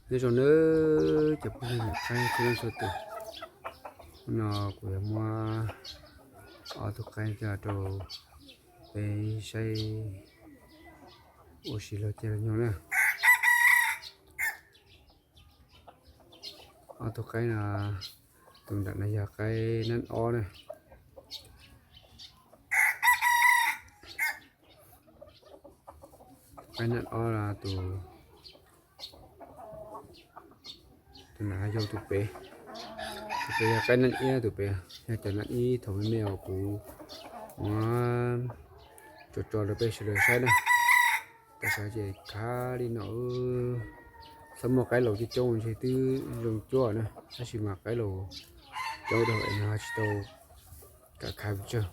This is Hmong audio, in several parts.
Nyob zoo nawb cov phooj ywg niam txiv txhua leej txhua tus, hnub no kuv yuav muab ob tug qaib coj rau peb saib ua si los cia los nyob na. Ob tug qaib no, tus nram no yog qaib nab ob na. Qaib nab ob, tus, tus nram yog tus pem. Tus pem yog qaib nab ib, tus pem yog cov nab ib thaum me me uas kuv muab tso tso rau peb sawv daws saib na. Tam sim no ces khav li no, txhob muaj qaib laus coob coob ntshe twb zoo cuab na, tab sis mas qaib laus coob dhau es nws ho tsis tau kam khav pes tsawg.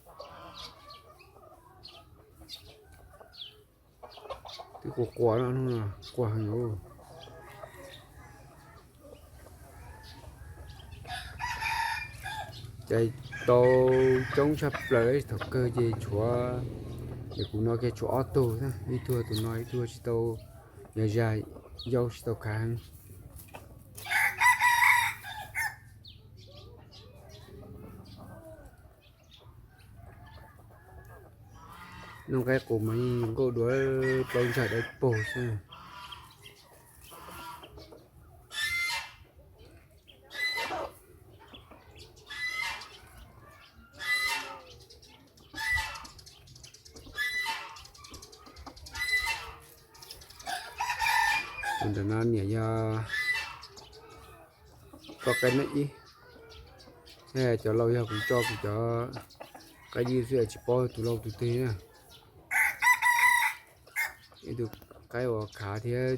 Twb quaj quaj no, hnub no quaj heev os. Cais tau coob tshaj plaws, thaum kawg ces tshuav, ces kuv no kiag tshuav ob tug, ib tug tus no, ib tug tsis tau, yog zag yau tsis tau khav heev. Noog qaib qus mas yeej zoo nkauj dua, plaub ntsag dawb paug xwb. Tus ntawm no niam yog tsob qaib nab ib. Cov laus yog kuv tso kuv cov qaib ywj xwb, tsis paub tus laus tus twg na. Ib tug qaib uas khav thiab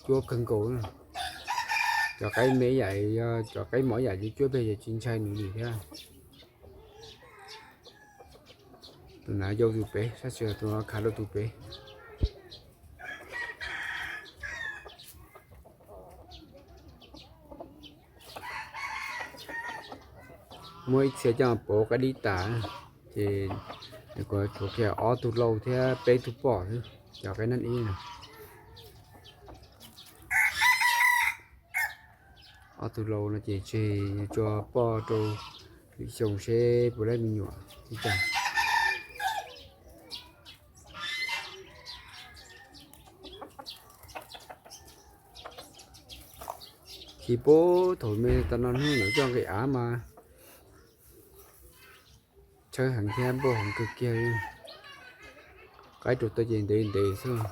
cuab kawg nkaus na. Cov qaib me yam, yog cov qaib mos yam ces cuab peg ces tsis ntshai nws li thiab. Tus nav yau tus pem, sab tsis tus khav rau tus pem. Muab ib txhia coj pauv qaib dib tas, ces kuv tshuav kiag ob tug laus thiab peb tug poj xwb, cov qaib nab ib na. Ob tug laus no ces tseg tso poj rau lwm xyoo seb puas laib me nyuam li cas. Khi pub thaum me tas no hnub ntawd coj nqis av mas tshawb heev thiab npauj heev kawg kiag li. Qaib rau tau ces ntev ntev xwb.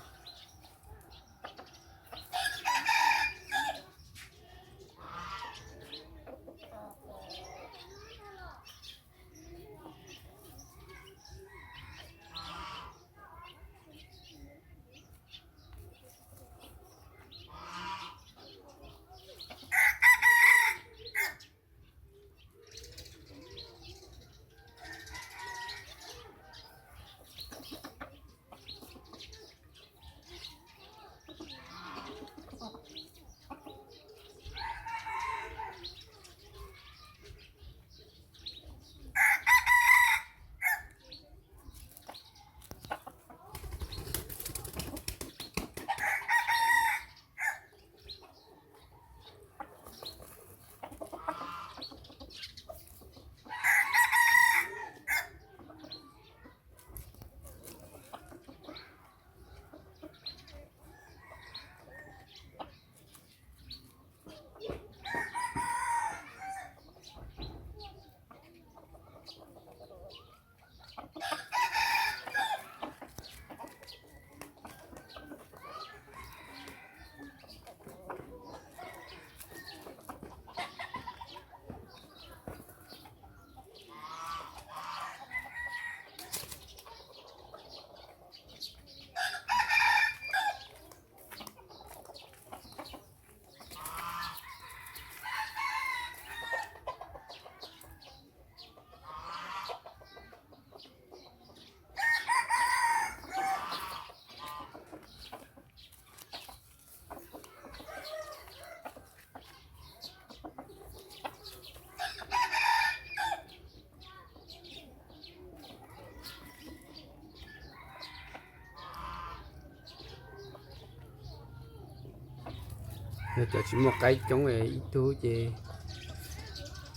Yog cov tsis muaj qaib coob ib tug ces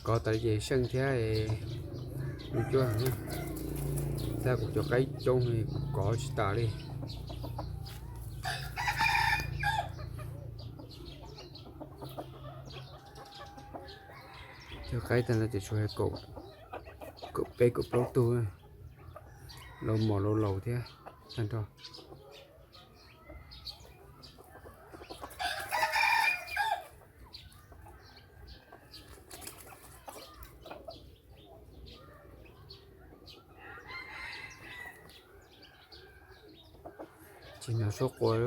kov tas ces seej thiab, ua cuab heev. Tab kuv cov qaib coob kuv kov tsis tas li. Cov qaib tag no ces tshuav kaum, kaum peb kaum plaub tug, laus mos laus laus thiab tag nrho. Tsis hnov suab quaj.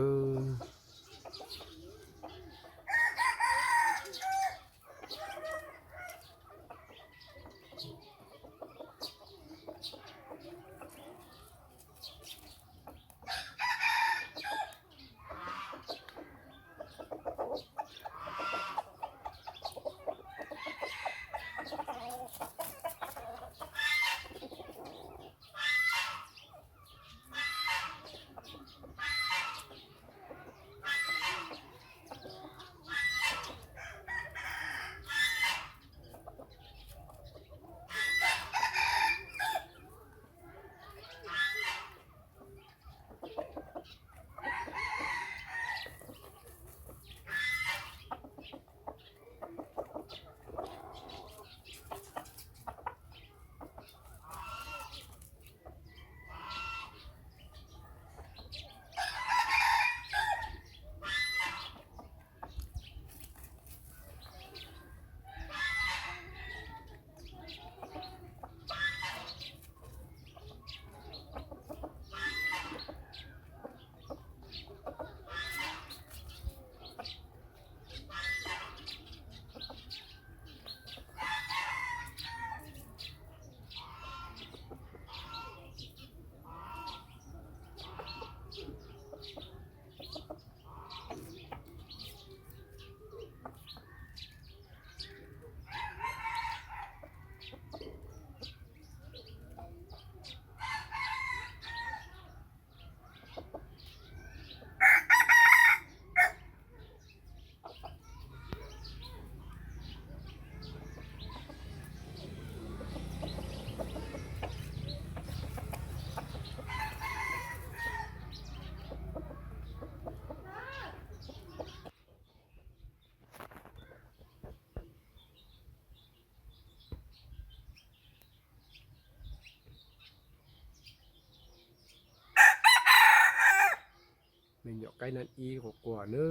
Me nyuam qaib no ib quas quas na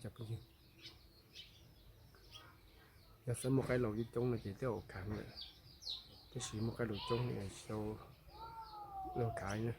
cov phooj ywg. Yog xav muaj qaib laus coob coob no ces twb ua khav lawm, tab sis muaj qaib laus coob tsis tau ua khav na.